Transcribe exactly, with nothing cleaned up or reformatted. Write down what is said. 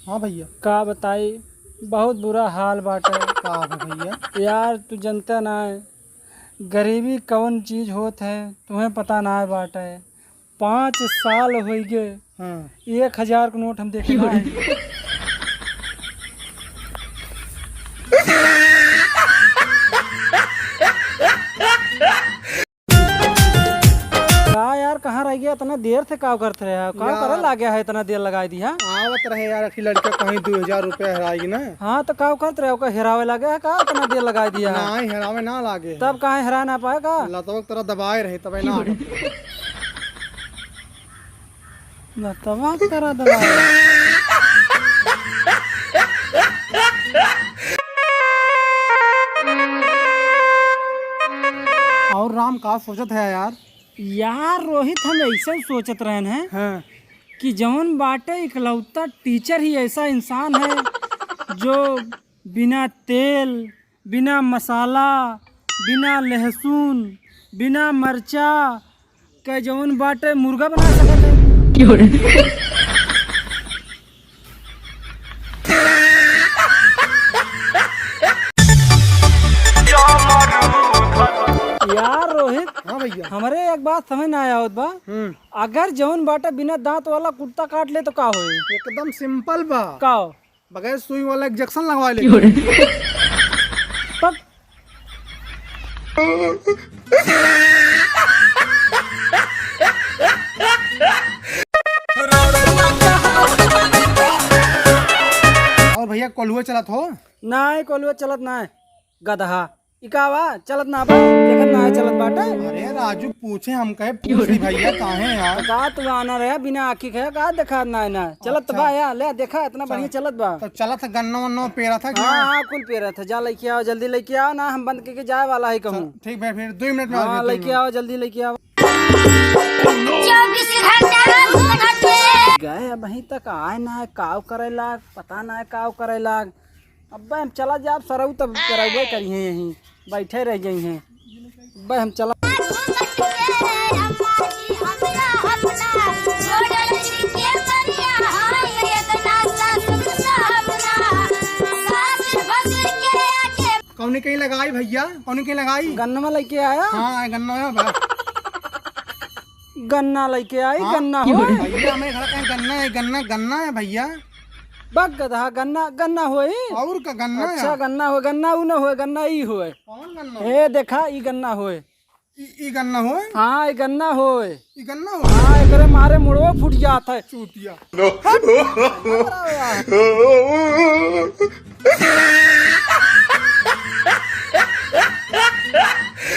हाँ भइया। का बताई, बहुत बुरा हाल बाटे। का हो भइया? यार, तू जनता ना है, गरीबी कौन चीज होत है, तुम्हें पता ना है बाटे। पाँच साल होइ गए, हाँ। एक हजार का नोट हम देखे ना है। का यार, कहाँ रह गया? इतना देर से का करत रहे हो? का यार। करे लागे है, इतना देर लगाई दी है? आवत रहे यार, अखी लड़का कहीं दो हजार रुपया हेराई ना। हाँ, तो का करत रहे हो? का हेरावे लागे है का? इतना देर लगाई दिया है? नहीं, हेरावे ना लागे है। तब काहे हेरा ना पाए का? लतवा के तरह दबाए रहे, तबे ना आवे। लतवा के तरह दबाए। और राम, का सोचत है यार? यार रोहित, हम ऐसे सोचत रहन हैं हाँ। कि जौन बाटे इकलौता टीचर ही ऐसा इंसान है जो बिना तेल, बिना मसाला, बिना लहसुन, बिना मरचा के जौन बाटे मुर्गा बना सकत है। यार रोहित, हाँ भइया। हमरे एक बात समझ ना आवत बा। हम्म। अगर जौन बाटे बिना दांत वाला कुत्ता काट ले तो का होई? एकदम सिंपल बा। का हो? बगैर सुई वाला इंजेक्शन लगवा ले। पक- और भइया, कोलुआ चलत हो? नाय, कोलुआ चलत नाय, गदहा। ई का बा? चलत ना बा? देखत ना है चलत बाटे? अरे राजू, पूछे हम कहे, पूछ ली भइया, काहे यार? का तू आना रहे, बिना आँखी के का देखा ना है ना? चलत अच्छा। बा या, ले देखा, इतना बढ़िया चलत बा। तो चलत है, गन्ना वन्ना पेरा था कि हाँ, ना? हाँ, कुल पेरा था। जा लइके आओ, जल्दी लइके आओ ना, हम बंद करके जाए वाला है कहूँ। चल, ठीक भाई, फिर दो मिनट में हाँ, आओ, दो लइके मिनट। आओ, जल्दी लइके आओ। चौबीस घंटा घूमत है। गए, अबहीं तक आए ना है, काव करे लाग, पता ना है काव करे लाग। अब्बे हम चला जाब सरऊ, तब करउबे करिहे यहीं, बैठे रह जइहे। अब्बे हम चला। कौनी कहीं लगाई भइया, कौनी कहीं लगाई? गन्ना में लइके आया? हाँ, गन्ना में बा। गन्ना लइके आई, हाँ? गन्ना होए। भइया, हमें घर कहीं गन्ना है, गन्ना, गन्ना है भइया। बक गदहा, गन्ना, गन्ना होए। और का गन्ना अच्छा, है? गन्ना होए, गन्ना ऊ न होए, गन्ना ई होए। कौन गन्ना? हे देखा, ई गन्ना होए। ई, ई गन्ना होए? हाँ, ई गन्ना होए। ई गन्ना होए? हाँ, एकरे मारे मुड़वा फूट जात है। चूतिया। हट।